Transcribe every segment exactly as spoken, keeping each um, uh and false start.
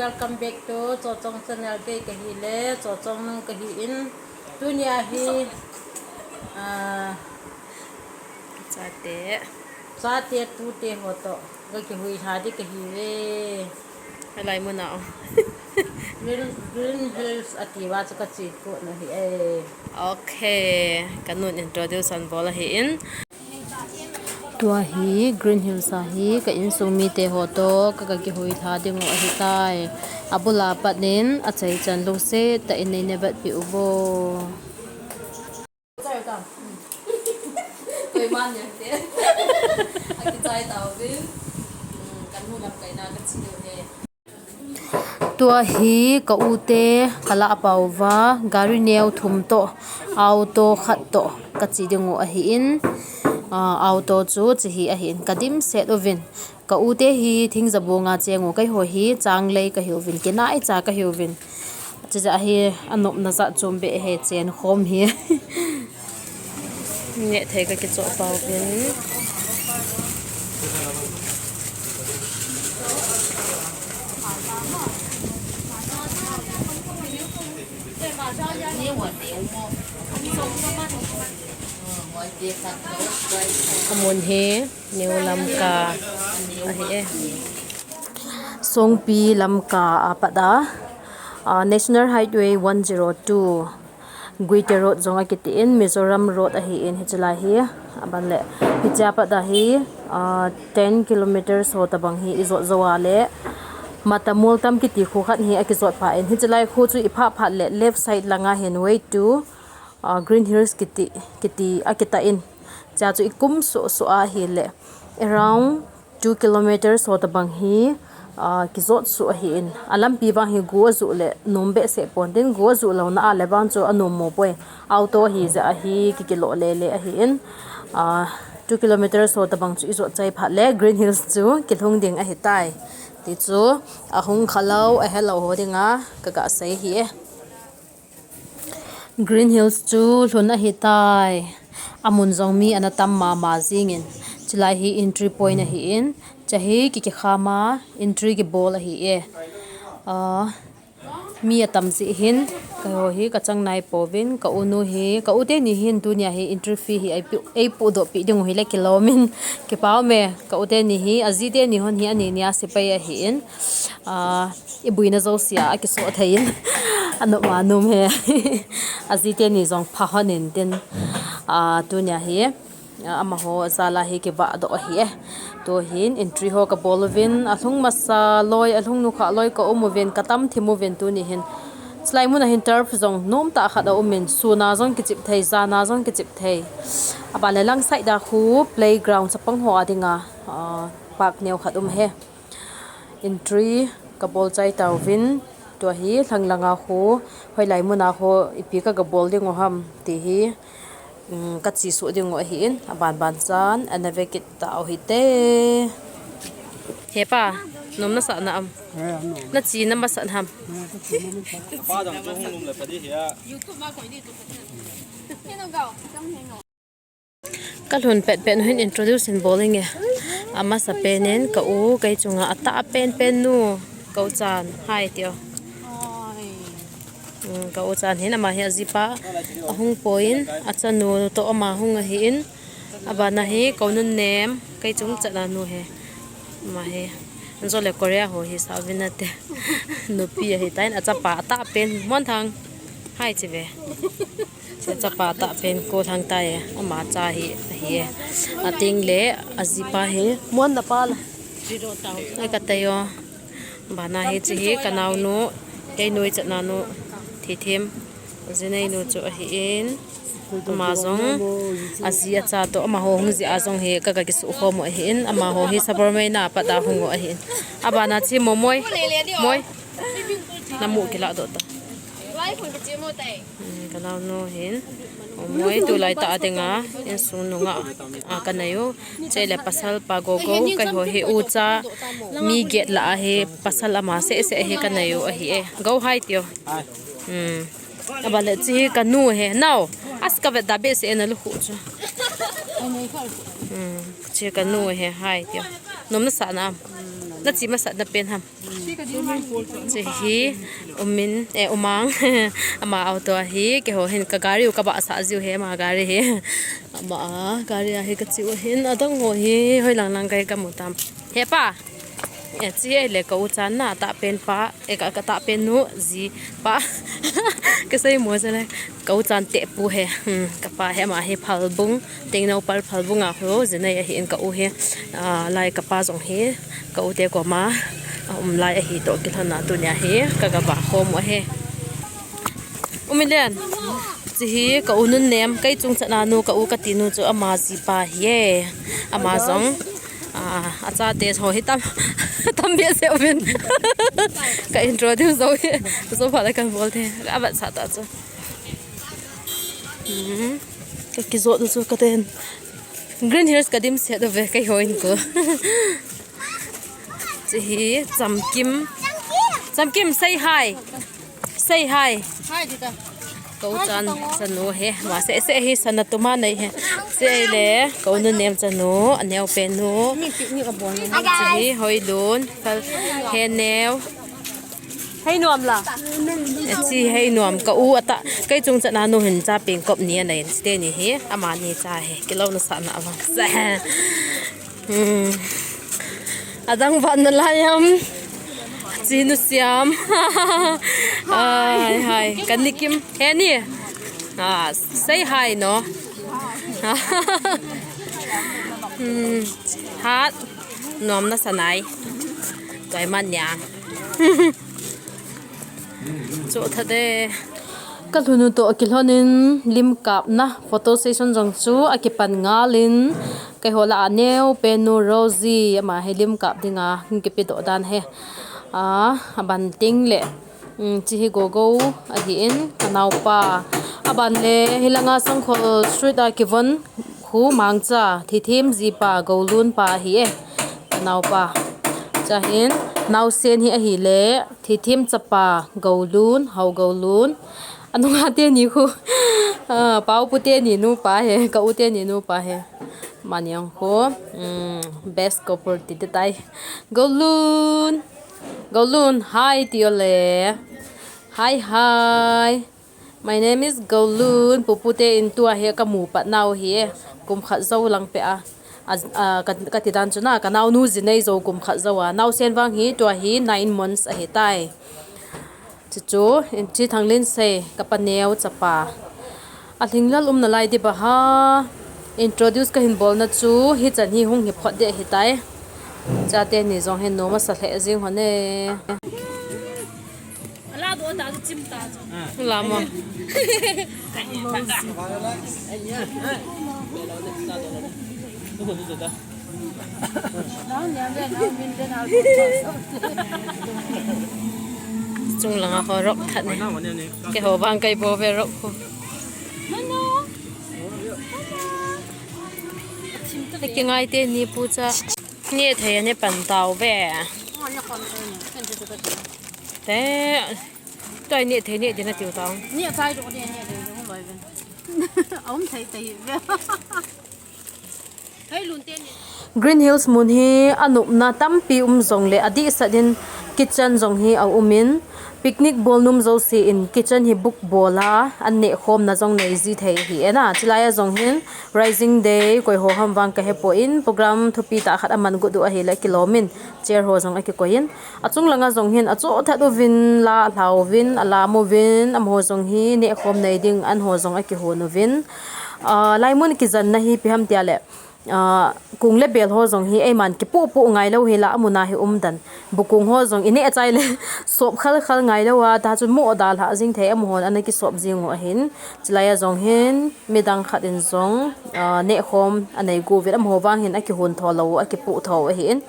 Welcome back to Chochong Channel. Kei kahi le Chochong nung kahi in, tunia hi, ah, chate, chate tute ho toh kakihui lha ding kahi ve. Alai muna o. Green, Green Hills ati va chu kache kona hi e. Okay, kanun introduction bol ahi in. Tua hi Green Hills a hi ka insung mite ho toh ka, kakihui lha ding u ahitai. Abul a pat in achaichan lungset tah in nei na vetpi uvo. Tua hi ka u te ka lah pau va, gari neo thum toh, auto khat toh kache ding u ahi in, ah, auto chu hiche hi ahi in, ka dimset uvin. Ka u te hi Thingjabung a cheng u, keiho hi Changlei kahi uvin, kinaicha kahi uvin. Chujeh a hi anopna jat chom beh hi chen khom hi. Ngehthei kakichoh pau vin. Amun hi New Lamka ahi e. Songpi Lamka a pat a, ah, National Highway one zero two, Guite Road jong akiti in, Mizoram Road ahi in, hiche lai hi, aban le, hiche a pat a hi, ah, ten kilometers ho tabang hi ijot jou a le, Matamul tam kiti kho khat hi akijot pha in, hiche lai kho chu iphah phat le, left side langa hin way to, ah, Green Hills kiti, kiti akita in, chea chu ikum suh suh a ahile, around two kilometers ho tabang hi, ah, kijot suh ahi in. Alampi vang hi gu ajuh le nom behseh pon tin, gu ajuh louna a le vang chu anom mo poi. Auto ahi jeh a hi kikilo le le ahi in. Ah, two kilometers ho tabang chu ijot chai phat le Green Hills chu kilhung ding ahitai. Ti chu ahung khalou, ahelou ho dinga kaga sei hi e. Green Hills chu lhun ahitai. Amun jong mi ana tam mama jingin. Chulai hi entry point ahi in. Chahi kikikham a entry kibol ahi e. Ah, mi atam jeh hin. Keiho hi kachang nai pouvin. Ka u nu hi. Ka u teni hin tunia hi entry fee hi eipu, eipudoh peh ding u hile kilom in. Kipah ume. Ka u teni hi. Aji teni hon hi ani nia sepai ahi in. Ah, ibuina jousea akisoh thei in. Anop ma nom e. Aji teni jong pha hon in tin. Ah, tunia hi, ah, amaho jal a hi kivahdoh ahi e. Tuhin entry ho kabol uvin, alhung masa loi, alhung nukha loi ka um uvin, katam thim uvin tuni hin. Chulai mun a hin turf jong nomtah khat aum in, sun a jong kichep thei, jan a jong kichep thei. Aban le lang side a khu playground chapang ho a dinga, ah, park neo khat um e. Entry kabol chai tauvin, tua hi lhang langa khu, hoilai muna khu, ipi kaga bol ding u ham, ti hi, um, kache suh ding u ahi in, aban ban chan, ana ve kit tau hite. He pa, nom nasah na am? Eh, nom. Nache na masat ham? Eh, kache na masat. Pa dang chu hung lum le pa di hi a. Kalhun pet pet nu hin introduce in bol inge. Amasa pen in ka u kei chunga atah pen pen nu ka u chan. Hai tio. Hmm, ka u chan hin ama hi ajipa ahung poi in achanu toh ama hung ahi in. Abana hi ka u nunem kei chung chana nu hi. Ama hi. Anjo le Korea ho hi sa vin ate. Nupi ahi tan achapa atah pen Muanthang. Hai chi ve. Chapa atah pen ko thang tai, ama cha hi, ahi e. Ating le, ajipa hi, Muan na pa la. Ai ka tai o. Bana hi chi hi, ka naonu, kei noi chana nu, Thithem. Ajinei nu chu ahi in. Ama jong, aji acha toh, amaho hung ji a jong hi, ka, ka kisukhom u ahi in. Amaho hi, Sabarmei na pat a hung u ahi in. Abana chi mo moi, moi. Namu kiladoh ta. Hmm, ka naonu hin. Moi tulai ta a dinga, insung nunga, a, ka nei u. Che le pasal pa Gogo, keiho hi ucha, mi get la a hi, pasal ama seh seh hi ka nei u ahi e. Go hai tio. Hmm. Aba le chi hi ka nu hi. Nao, as ka vet da behseh na lukhu chu. Hmm. Chi ka nu hi, hai tio. Nom nasah na am? Nache masat na pen ham? Hiche hi umin, eh, umang. Ama auto ahi, keiho hin ka gari u kabahsah jiu ahi, ama gari hi. Ama a gari ahi kache u ahin, adang ho hi hoilang lang kahi kamu tam. He pa. Eh, hiche hi le ka u chan na, atahpen pa, eh, ka, ka tahpen nu, ji pa. Kasei mo jale. Ka u chan te pu hi, hmm, kapa hi ama hi Phalbung, Tengnoupal Phalbung a khu, jinei ahin ka u hi, ah, lai kapa jong hi, ka u te koma, ah, um lai ahi toh kilhon a tunia hi, ka gaba khom u ahi. U Milen, hiche hi ka u nunnem, kei chung chan a nu, ka u kati nu chu ama jipa ahi e, ama jong, ah, achate ho hi tam, tam behseh uvin. Ka introduce jou hi, jou phat le kan bol thei, ka vetsah ta chu. Hmm. Ka kijot u chu ka ten. Green Hills ka dimset uve, keiho in ko. Hiche hi Chamkim. Chamkim, say hi. Say hi. Hi, tita. Ka u chan chanu hi. Ama seh seh hi sana tuma nei hi. Hiche le ka u nunnem chanu, aneo pen nu. Ni pi, ni ka bon. Hiche hi Hoilun, Heneo. Hei nuam la. Hiche hi hei nuam ka u ata, kei chung chan a nu hin cha pengkop ni anei, hiche teni hi, amani cha hi, kilou nasah na vang. Hmm. Adang vang nalai am. Hiche nu siam. Ai, hai. Ka Nikim. He ni. Ah, say hi no. Hmm. Hat. Nuam nasa nai. Tua hi man nia. Chu tha de. Ka lhun u toh akilhon in lim kapna photo session jong chu akipan ngal in keiho lah a aneo pen nu Rosie ama hi lim kap dinga hung kipe doh dan hi. A, aban teng le, um, hiche hi Gogo ahin, ka naopa. Aban le, hilanga Sangkhol Street a kivon khu Mangcha, Thithem jipa, Golun pa ahi e, ka naopa. Chuin, naosen hi ahile, Thithem chapa, Golun, Hao Golun. Anunga teni khu, ah, Paopu teni nupa hi, ka u teni nupa hi. Amani jong khu, um, best couple ti te tai. Golun. Golun, hi ti o le. Hi, hi. My name is Golun. Pupu te in tua hi kamu pat nau hi e. Kum khat jou lang pe a. A, a, ka, kati dan chu na, ka naonu jinei jou kum khat jou a. Naosen vang hi, tua hi nine months ahi tai. Chuchu, in chi Thanglinsei, ka paneo chapa. Alhinglel um nalai di ba ha. Introduce kahin bolna chu, hichan hi hung hi phot di ahi tai. Chate ni jong hin nom asa lheh jing hon e. Ala do ta chim ta chu. Lama. Chung langa ho rock that ne. Keiho vang kei bol ve rock ho. Kingai teni pu cha. Neh thei a neh pan tauve. Te, tua neh thei neh ding natiu tau. Neh chai dong neh, neh ding dong loi ve. Aum thei thei ve. Hei lun te neh. Green Hills mun hi anopna tampi um jongle adihsah in kitchen jong hi aum in, picnic bol nom jouse in kitchen hi book bol a, an neh khomna jong nei ji thei hi e na. Chulai a jong hin Rising Day, koi ho ham vang ka hepoi in, program thupi tah khat aman got u ahile kilom in, chair ho jong akikoi in. Achung langa jong hin, achoh that uvin, la alha uvin, alam uvin, amaho jong hi neh khom nei ding, an ho jong akihon uvin. Ah, laimun kijanna hi ipi ham tia le, ah, kung le bel ho jong hi eiman kipoh poh ngai lou hi la, amun a hi um dan. Bukung ho jong i neh chai le sop khal khal ngai lou a, ta chu mo dalha jing thei, amahon ana kisop jing u ahin. Chulai a jong hin midang khat in jong, ah, neh khom anei got uvin, amaho vang hin akihon tho lou, akipoh tho ahin.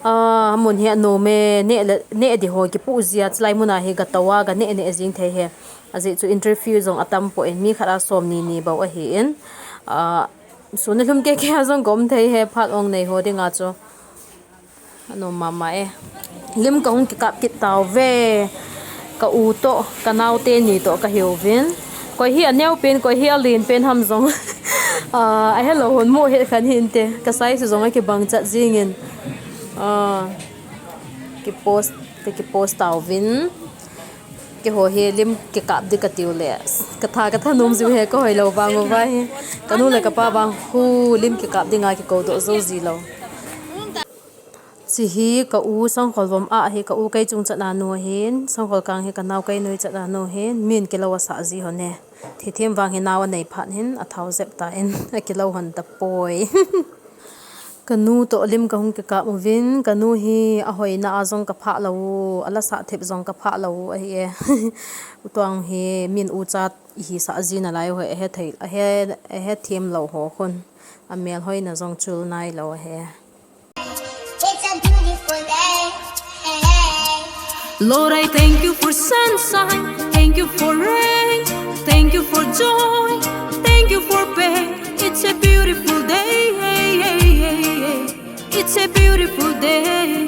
Ah, amun hi anom e, neh le, neh di ho kipoh jia, chulai mun a hi ga tou a, ga neh neh jing thei hi. Ajeh chu interview jong atam poi in, mi khat a som ni ni bou ahin. Ah, sun a lhum keke a jong ka um thei hi, phat ong nei ho dinga chu. Anom mama e. Lim ka hung kikap kit tauve. Ka u toh, ka nao teni toh ka hiuvin. Koi hi aneo pen, koi hi alen pen ham jong. Ah, ahelou hon mo het khan hinte. Ka size jong akibang chat jing in. Ah, ki post. Kipost tauvin. Keiho hi lim kikap ding katiu le. Katha katha nom jiu he, kahoi lou vang uva hi. Kanu le kapa vang khu lim kikap dinga kikou doh jou ji lou. Chi hi ka u Sangkhol vom a hi, ka u kei chung chatna nu ahin, Sangkhol kang hi ka nao kei noi chatna nu ahin, min kilou asah ji hon e. Thithem vang hi nao anei phat hin athao jep tan, akilou hon tapoi. Kanu toh lim kahung kikap uvin, kanu hi ahoina a jong kaphah lou u, ala sah thep jong kaphah lou u ahi e. U Tuang hi min u cha ihi sah ji nalai u hi, ahe thei, ahe, ahe them lou ho khun. Amel hoina jong chul nailou ahi. It's a beautiful day. Lord, I thank you for sunshine, thank you for rain, thank you for joy, thank you for pain. It's a beautiful day. It's a beautiful day.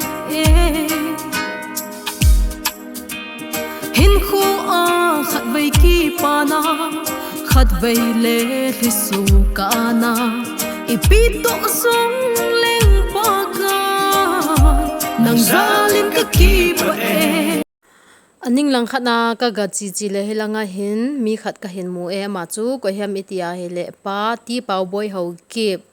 Hinkho a khatvei kipana, khatvei le lhisu kana, ipi toh jong leng Pakai, nang jalin kakipah e. Aning lang khat na kaga che che le hilanga hin mi khat kahin mu e, ama chu koi ham iti ahile Pa T. Paoboi Haokip,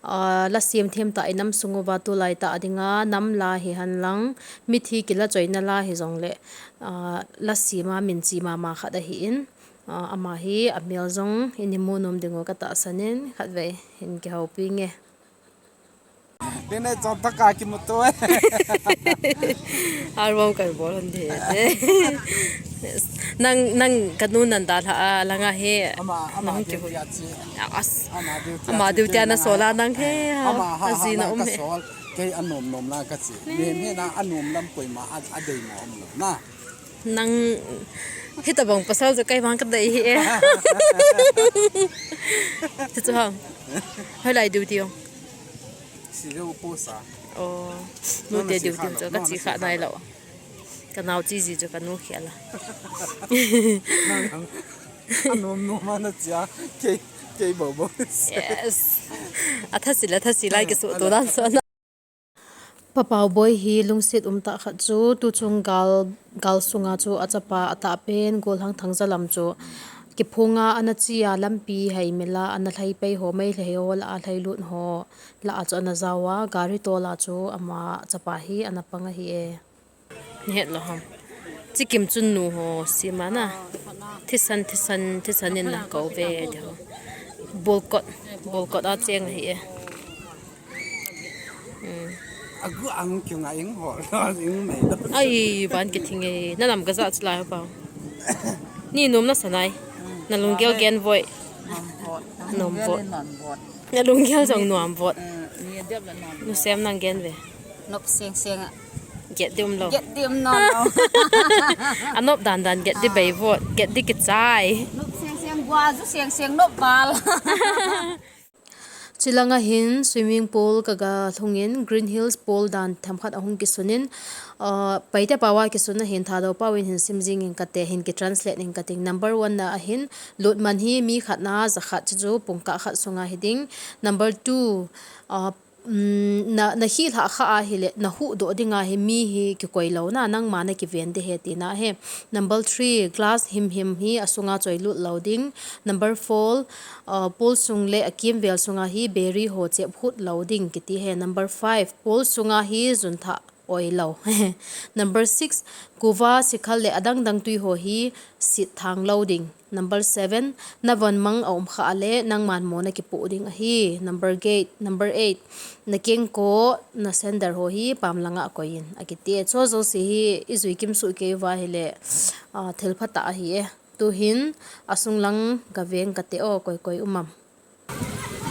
ah, la sem them tah in nam sung uva tulai tah dinga nam la hihen lang, mithi kila choina la hijongle, ah, la sem a min che mama khat ahin, ah, ama hi amel jong in imu nom diu katahsan in khatvei hin kihoupi nge. Dine chon taka kimuto e. Album kan bol hon de. Nang, nang kanu nan dalha a langa he. Ama, ama nang duty kihu. A chi. As. Ama duty a chi, ama duty kei ana langa sola he. Nang he. Eh, ha, ama ha, ha, azina nang um he. Kasol. Kei anom nom la kachi. Ni, ni na anom lam koima a, adei mo um lo na. Nang hitabang pasal chu kei vang kadei hi e. Chu chu ham. Hoilai duty ong. Si lo po sa. Oh, nute duty chu kachi kha nai lo. Kanao chi ji chu kanu khel a. Anom nom ana chia. Kei, kei bo bo. Yes. Atha sila, atha sila kisu to dan so na. Pa Paoboi hi lungset um tah khat chu, tuchung gal, gal sunga chu achapa atahpen, Golhang Thangjalam chu kiphunga ana chi a lampi hei mela ana lhai pei ho, Meitei ho la a lhai lut ho la a chu ana jao a, gari tol a chu ama chapa hi ana pang ahi e. Ni het lo ham. Chikim chun nu ho sima na. Thisan, thisan, thisan in na ko ve de ho. Bolkot, bolkot a cheng ahi e. Hmm. Agu ang kiu nga ing ho, ing mei lo. Ai, ban kithing e. Na nam ka ja chla ho pa. Ni nom na sanai. Na lunggel gen voi. Nom vot. Nom vot. Na lunggel jong nuam vot. Eh, ni dep la nuam. Nu sem nang gen ve. Nop seng seng a. Get dum lo. Get dum no lo. Anop dan dan get di bei vot. Get di kichai. Nop seng seng gua ju seng seng nop bal. Chilanga hin swimming pool kaga lhungin Green Hills pool dan themkhat ahung kisunin, uh, Paite paoa kisunna hin Thadou pao in hin sim jingin kate, hin kitranslate in kating. Number one na ahin, lut man hi mi khat na jakhat chu pungkah khat sunga hiding. Number two, uh, um, na, na hi lha kha ahile, na huhdoh dinga hi mi hi kikoi lo na, nangma na kiven de he tina he. Number three, glass himhim hi asunga choi lut lo ding. Number four, uh, pool sung le akimvel sunga hi beri ho chep hut lo ding kiti he. Number five, pool sunga hi jun thah oi lo. Number six, kuva, sikhal le adang dang tui ho hi sit thang lo ding. Number seven, na von mang a um kha a le nangman mo na kipoh ding ahi. Number eight, number eight, na kengkoh, na sandal ho hi pam langa koi in akiti e. Chu jouse hi ijui kimsuh kei uva hile, ah, thil phatah ahi e. Tuhin asung lang kaveng kate o, koi koi um am.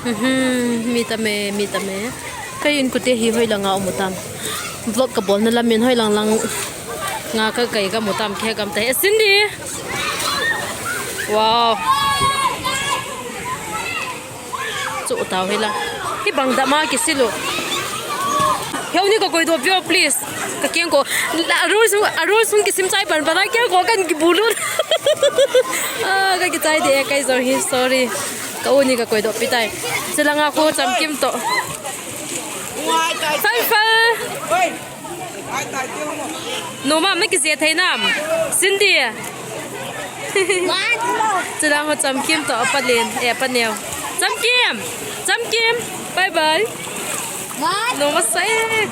Mhm, mi tam e, mi tam e. Kei in kute hi hoilanga um u tam. Vlog kabol na lamin hoilang langa ka kei kamu tam kei kam te. Cindy. Wow. Chu tao hila. Hi bang dama kisilu. Heu ni ka koi doh vio, please. Ka kengkoh. A rul sung, a rul sung kisim chai ban ban a kengkoh kan kibulut. Ah, ka kichai de, kei jong hi, sorry. Ka u ni ka koi doh pi tai. Silanga ko chamkim to. Fal fal. Noma, na kije thei nam? Cindy. Chulang ho Chamkim to apa len, eh, apa neo. Chamkim, Chamkim. Bye bye. Noma sa e.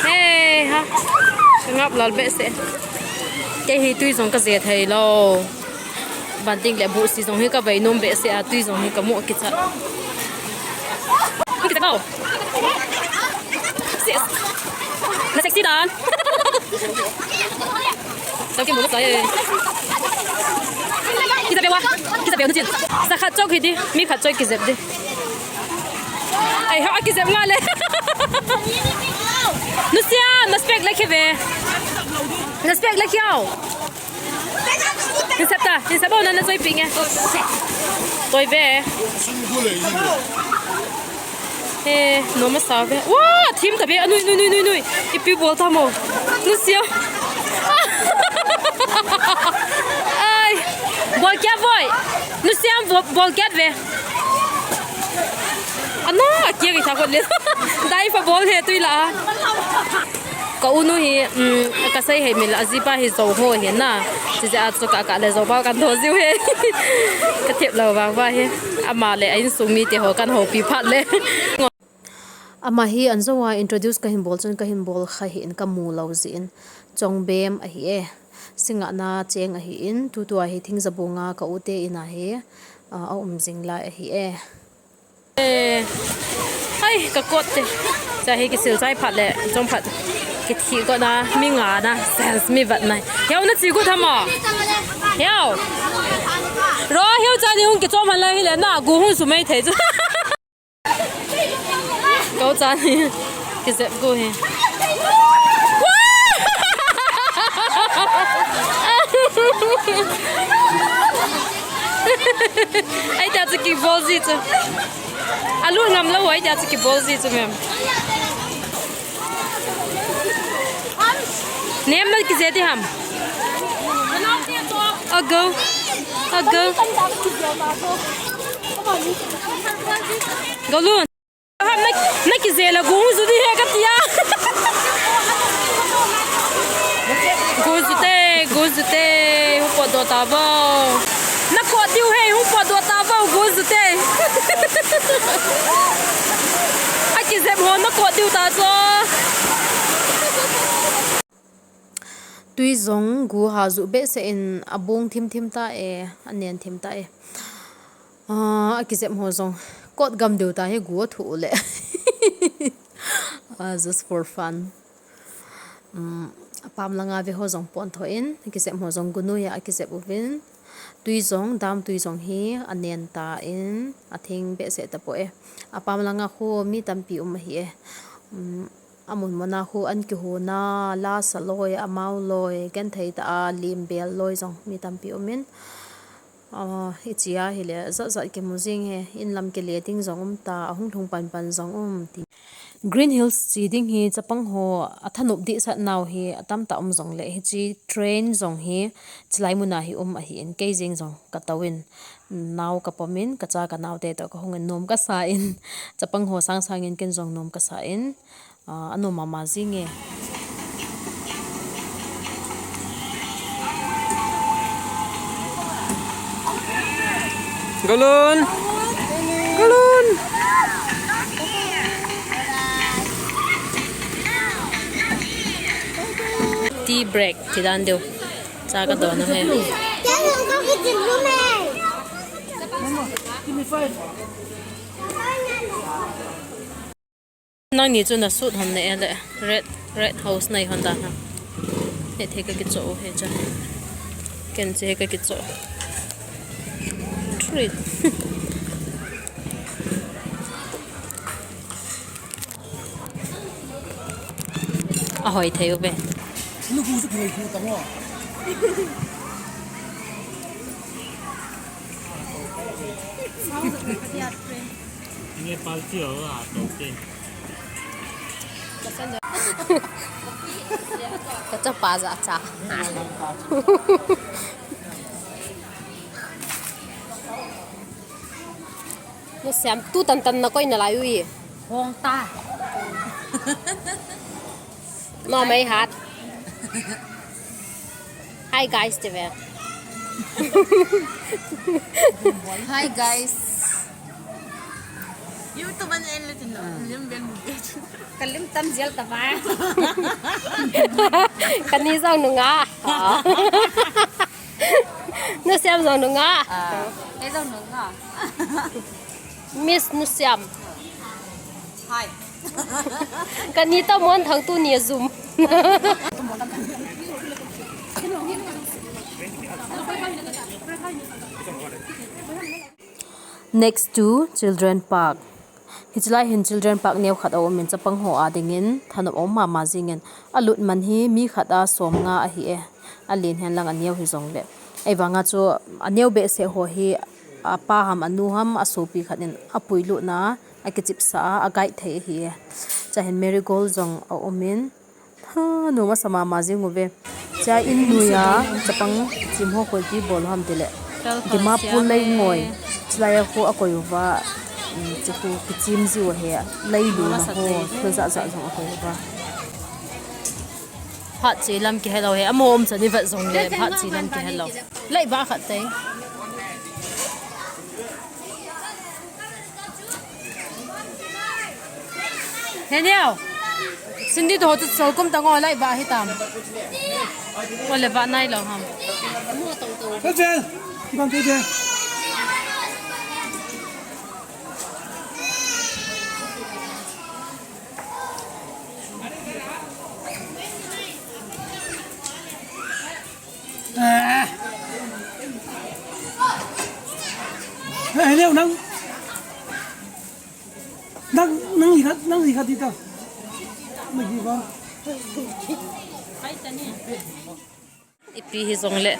Hey ha. Ngap lal behseh. Kei hi tui jong kaje thei lou. Banting le buhsi jong hi kavei nom behseh a, tui jong hi kamu kichat. Kichat kau. Sis. Na sexy dan. Chamkim noma sa e. Kichat be wa. Kichat be nu chin. Sa khat chok hi di. Mi khat chok kijep di. Ai ha, kijep nga le. Nusia, na spec le khe ve. Na spec le khe au. Hin sep ta, hin sep o, nana choi pi nge. Choi ve. He, noma sa ve. Wa, thim ta ve. A nui, nui, nui, nui, nui. Ipi bol ta mo. Nusia. Ai. Bol kya voi? Nusia, bol, bol kya ve? Ana, akia ki tha ko le. Dai fa bol he tui la. Ka u nu hi, um, kasei hei mil a, ajipa hi Zo ho hi na. Chijeh a chu ka, ka le Zo ba kan tho jiu he. Ka thep lou vang va hi. Ama le a insung mite ho kan houpi phat le. Ama hi an Zo a introduce kahin bol chun kahin bol kha hi in kamu lou jin. Chongbem ahi e. Singahna cheng ahi in, tutua hi Thingjabung a ka u te in ahi, a, a um jing lai ahi e. Eh, ai, ka kot te. Cha hi kisil chai phat le, chom phat. Kithi ko na, mi nga na, sales mi vat nai. Hiau na chi gu tham a. Hiau. Ro, hiau cha ni hung kichom han lai hi le na, gu hung sumei thei chu. Ko cha ni. Kijep gu hi. Ai ta chu kibol ji chu. Alut ngam lou, ai ta chu kibol ji chu mem. Nem na kije ti ham. Ago. Ago. Go lun. Ham na, na kije la gu hung ju di he ka tia. Gu ju te, gu ju te, hung potdoh ta vo. Na kot diu he, hung potdoh ta vo, gu ju te. A kijep ho na kot diu ta chu. Tui jong gu ha ju behseh in a bung thim thim ta e, a nen thim ta e. Ah, a kijep ho jong kot gam diu ta hi gu a thu le. Ah, just for fun. Um, a pam langa ve ho jong pon tho in, a kijep ho jong gu noi a kijep uvin. Tui jong, dam tui jong hi a nen ta in, a thing behseh ta po e. A pam langa khu mi tampi um ahi e. Um, a mun muna khu an kihuna, la sa loi, a mau loi, genthei ta a, lim bel loi jong mi tampi um in. Ah, i chi a hi le, zat zat kimu jing he, in lam kile ding jong um ta, a hung lhung pan pan jong um ti. Green Hills chi ding hi chapang ho a thanop dihsah nau hi a tam ta um jong le, hichi train jong hi chilai muna hi um ahi in, kei jing jong ka tou in, nau ka pom in, ka cha ka nau te to ka hung in nom ka sa in, chapang ho sang sang in ken jong nom ka sa in, ah, a nom mama jing e. Galon! Galon! Tea break, ti dan diu. Cha ka don u he. Nangni chu na suit hon ne le, red, red house nei hon dan ham. Hetthei ka kichoh u hi cha. Ken chu hi ka kichoh. Treat. A hoi thei u ve. Nge palti ho a to te. Ka chapa ja cha. Na siam tu tan tan na koi na lai ui. Hong ta. No, my heart. Hi guys, Steven. Hi guys. YouTube an en le tin lo. Lim ben mu. Kalim tam jel ta ba. Kani jong nunga. Nusiam jong nunga. Ah, kei jong nunga. Miss Nusiam. Hi. Kani ta mon thang tu ni zum. Next to Children Park. Hichelai hin Children Park neo khat a um in chapang ho a dingin thanop um mama jingin alut man hi mi khat a som nga ahi e. Alen hen lang aneo hi jong le. Ei vanga chu aneo behseh ho hi apa ham anu ham asopi khat in apui lut na akichipsa a, a guide thei ahi e. Chahin marigold jong a um in. Ha, nu masa mama jing uve. Cha in nuia, chapang chim ho koi ti bol ham tile. Dimapur lei ngoi. Chilai a khu a koi uva. Chi khu kichim jiu he. Lei lu na ho. Thu za za jong a koi uva. Phat chi lam ki hello he. Amo um chani vat jong le. Phat chi lam ki hello. Lei ba khat tei. Henia. Cindy to hotu sol kum tango lai ba hitam. Ole ba nai lo ham. Kau chen. Kibang kau chen. Ah. Eh, Henia, nang. Nang, nang ikat, nang ikat dito. Mag-iba. Ipi hi jong le,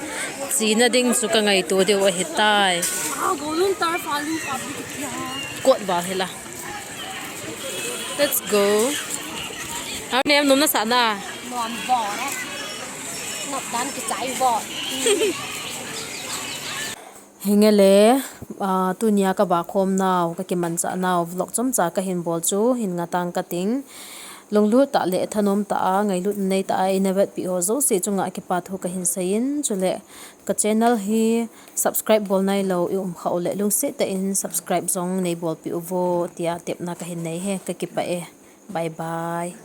china ding chu ka ngaito diu ahi tai. Ah, golden tarpaulin public kya. Kot ba hila. Let's go. Ang nem nom na sana. Nom bo re. Nop dan kichai bo. Hingele, ah, tunia ka ba khom nau, ka kimanchah nau, vlog chomcha ka hin bol chu, hin ngatang ka ting. Lunglut tah le thanom tah a, ngailut nei tah a, ina vetpi ho jouse chunga kipa thu ka hin seiyin, chule ka channel hi subscribe bol nai lo i um kha u le, lungset tah in subscribe jong nei bolpi uvo, tia tepna ka hin nei e, ka kipah e. Bye bye.